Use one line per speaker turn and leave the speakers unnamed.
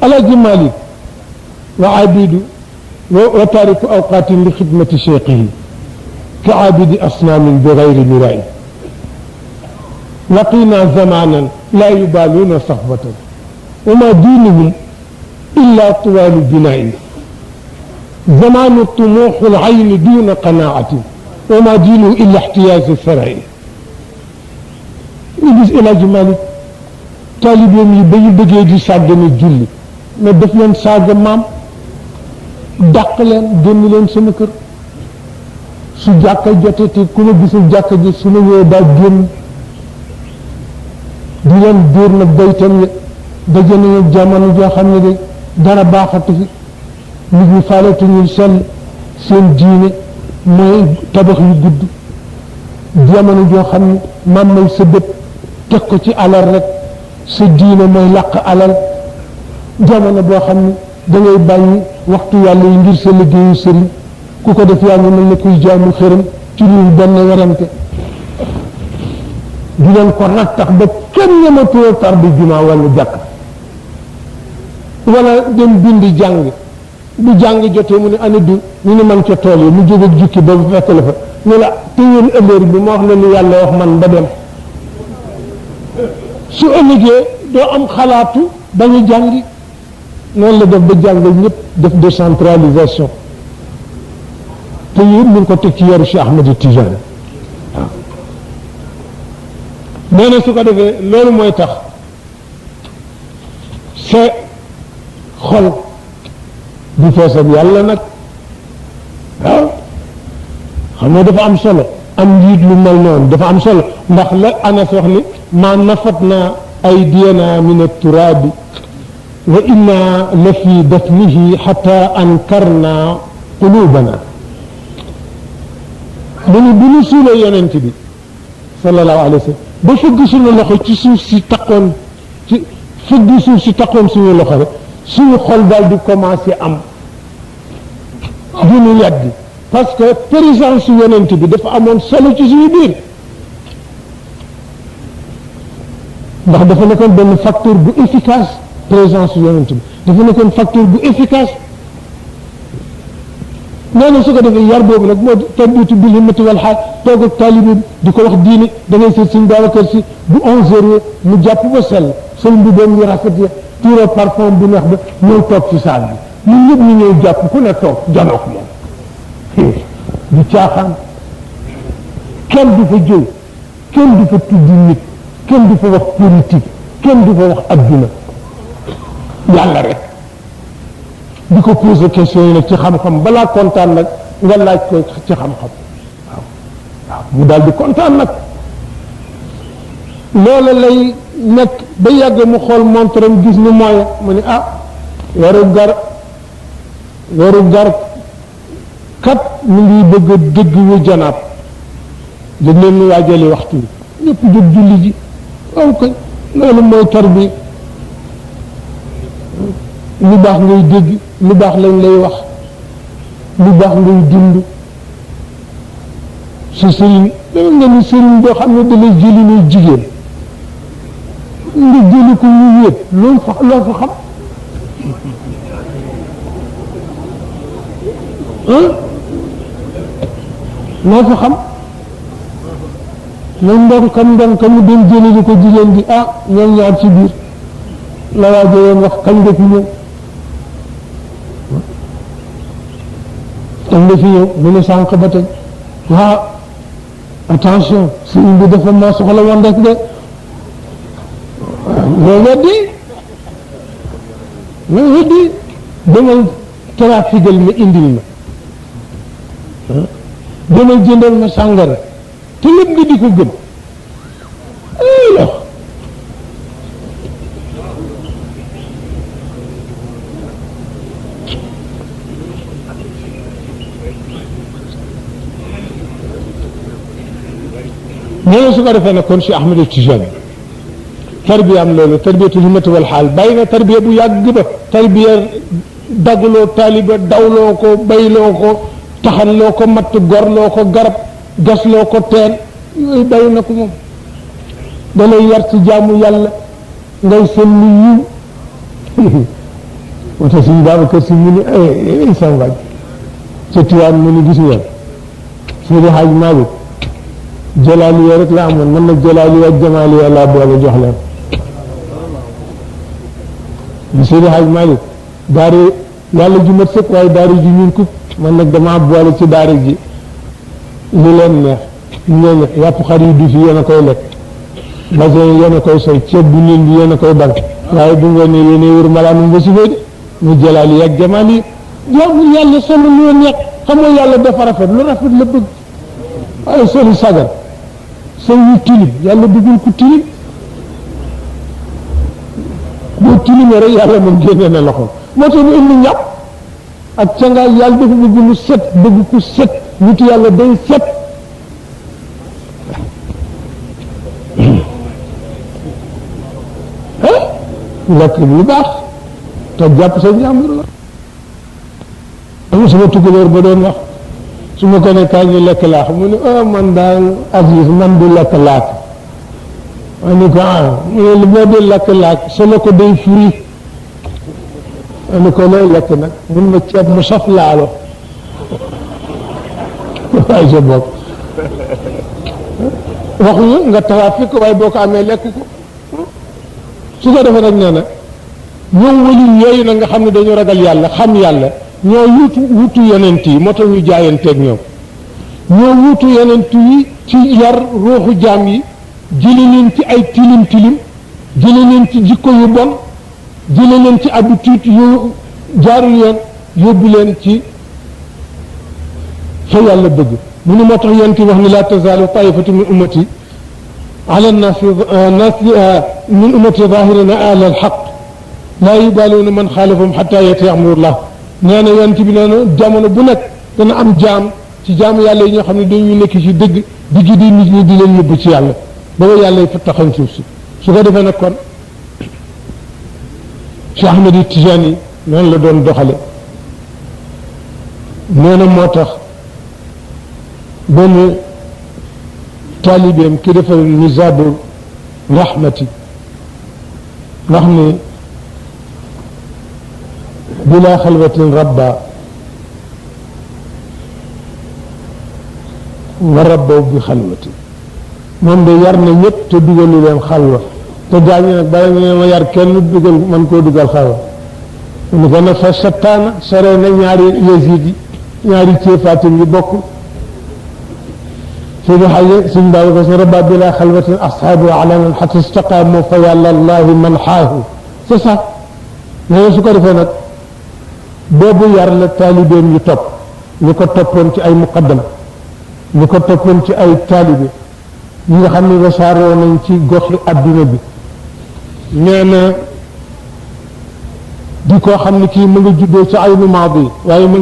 Alaaji Malik wa abidu wa tariku awqatin li xidmati cheikhihi ka abidi asnaamin bi gayri miraay laqina zamanan la yubaluuna sahbatan wa ma diinuhum illa tuwaalu binaa'i zamanu tumuuxu lcayni duna qanaacatin wa ma diinuhu illa ixtiyaazu saraa'i ñu gis El Hadj Malick taalibeem yi ba ñu bëggee di sàggane julli mais daf leen saaga maam dàq leen génn leen sama kër su jàkka jotee te ku ma gisul jàkka ji su ma ñëwee daa génn di leen dóor nag baytam ya daje nañu jamono joo xam ne de dara baaxatu fi nit ñi faalatuñu sell seen diine mooy tabax yu gudd jamono joo xam ne maam may sa bët teg ko ci alal rek sa diine mooy làq alal jamono boo xam ne da ngay bàyyi waxtu yàlla yi ngir sa liggéeyu sëriñ ku ko def yaa ngi mel ne kuy jaamu xërëm ci lu benn werante di leen ko rattax ba kenn ñematoo tar bi jumaa wala jàkk wala dem bindi jàng bu jàng jotee mu ne ana du ñu ne man ca tool yi mu jóg ak jukki ba bu fekk la fa ñu la téyeel ëllëg bi ma wax la lu yàlla wax man ba dem su ëllëgee doo am xalaatu ba ñu jàngi noonu la def ba jàngal ñëpp def décentralisation te yëpp mu ngi ko teg ci yaru Cheikh Ahmed Tidiane waaw nee na su ko defee loolu mooy tax sa xol di fees ak yàlla nag waaw xam nga dafa am solo am njiit lu mel noonu dafa am solo ndax la Anas wax ni ma nafatna aydiyana min at-turabi wa inna la fi dafnihi hatta ankarna qulubana mu ni bu ñu suulee yonent bi sallallahu alayhi wa sallam ba fëgg suñu loxo ci suuf si taqoon ci fëgg suuf si taqoon suñu loxo rek suñu xol daal di commencé am du ñu yàgg parce que présence yonent bi dafa amoon solo ci suñu biir ndax dafa nekkoon benn facteur bu efficace présence yonent bi dafa nekkoon facteur bu efficace nee na su ko defee yar boobu nag moo tarbitu bil himmati wal xaal toog ak taalibe di ko wax diine da ngay seet suñu Babacar Si bu 11h mu jàpp ba sell sol mbubbam yu rafet ya tuura parfum bu neex ba ñëw toog ci saal bi ñun ñëpp ñu ñëw jàpp ku ne toog janook moom du caaxaan kenn du fa jëw kenn du fa tudd nit kenn du fa wax politique kenn du fa wax adduna yàlla rek di ko poser question yi nag ci xam-xam balaa kontaan nag nga laaj ko ci xam-xam waaw waaw mu daal di kontaan nag loola lay nekk ba yàgg mu xool montre am gis ni mooy mu ne ah weeru gar kat mu ngi bëgg a dëgg wu janaab dañ leen ñu waajali waxtu bi ñëpp jóg julli ji waaw kay loolu mooy tarbi lu baax ngay dégg lu baax lañ lay wax lu baax ngay dund sa sëriñ dama nga ni sëriñ boo xam ne da lay jëli muy jigéen nga jëli ko ñu wéet loo fa xam loo fa xam moom ndon ka mu dem jëli ko jigéen bi ah ñoom ñaar ci biir la waa jëyoon wax kañ nga fi ñëw kañ nga fi ñëw mu ne sànq ba tey waaw attention sëriñ bi dafa ma soxla woon rek de loo weddi demal trafigal ma indil ma demal jëndal ma sàngara te lépp nga di ko gëm ñoo su ko defee nag kon Cheikh Ahmed Tidiane tarbiya am loolu tarbiyatul himmati wal xaal bàyyi na tarbiya bu yàgg ba tarbiya dagloo taaliba dawloo ko bayloo ko taxanloo ko matt gorloo ko garab gasloo ko teen yooyu bàyyi na ko moom da lay yar ci jaamu yàlla ngay seen lu yiw moo tax suñu Babacar Si mu ni sama waaj ca Tiwaan mu ni gis ngeen Seydi Hadj Malick jalaaliya rek la amoon man nag jalaaliya ak jamaaliya laa boole jox leen bi Seydi Hadj Malick daari yàlla ju mat sëkk waaye daari ji ñun kub man nag damaa boole ci daari ji li leen neex ñooñu yàpp xar yi du fi yéen a koy lekk basin yi yéen a koy soy ceeb bu ñun bi yéen a koy dal waaye bu ngoon ne yéen wër malaanum ba si fay de mu jalaali ak jamaali yow yàlla solo lu neex xam nga yàlla dafa rafet lu rafet la bëgg waaye soli sagar sol yu tilim yàlla bëggul ku tilim boo tilimee rek yàlla moom génne na loxo moo tax mu indi ñàpp ak cangaay yàlla dafa bëgg lu set bëgg ku set nit yàlla day set lekk lu baax te jàpp sa njàmbur la am sama tukulóor ba doon wax su ma ko ne kaay ñu lekk laax mu ne man daal Aziz man du lekk laax ma ne ko mu ne li moo dee lekk laax solo ko day furi ma ne ko looy lekk nag mun ma ceeb mu saf laalo waaye sa bopp waxuñu nga tawaat fi ko waaye boo ko amee lekk ko su ko defee nag nee na ñoom wali yooyu nag nga xam ne dañu ragal yàlla xam yàlla ñoo wutu yonent yi moo tax ñu jaayanteeg ñoom ñoo wutu yonent yi ci yar ruuxu jaam yi jële leen ci ay tilim tilim jële leen ci jikko yu bon jële leen ci habitude yu jaarul yoon yóbbu leen ci fa yàlla bëgg mu ne moo tax yonent wax ni laa tazaalu taifatu min ummati ala nnaasi min ummati zahirina ala alxaq laa yubaluuna man xaalafahum xata yati amrullah nee na yonent bi nee na jamono bu nekk dana am jaam ci jaamu yàlla yi ñoo xam ne dañuy nekk ci dëgg di gidi nit ñi di leen yóbbu ci yàlla ba yàlla yi fa taxañ suuf si su ko defee nag kon Cheikh Ahmed Tijani noonu la doon doxale nee na moo tax benn taalibeem ki defal Nizaabu Rahmati wax ni bila xalwatin rabba wa rabbaw bi xalwati moom de yar na ñëpp te dugalu leen xalwa te gaañu nag bala ñu ne ma yar kenn dugal man koo dugal xalwa mu ko nag fa sattaana sore na ñaari Yazid yi ñaari ceefaatim yi bokk sidi xaye suñ baabi ko si rabba bila xalwatin ashaabu alaman xata istaqaamu fa yàlla allahi man xaahu c'est ça nee na su ko defee nag boobu yar la taalibeem yu topp ñu ko toppoon ci ay muqaddam ñu ko toppoon ci ay taalibe ñi nga xam ne wasaaroo nañ ci goxi adduna bi nee na di koo xam ne kii mu nga juddoo ci aynu maadi waaye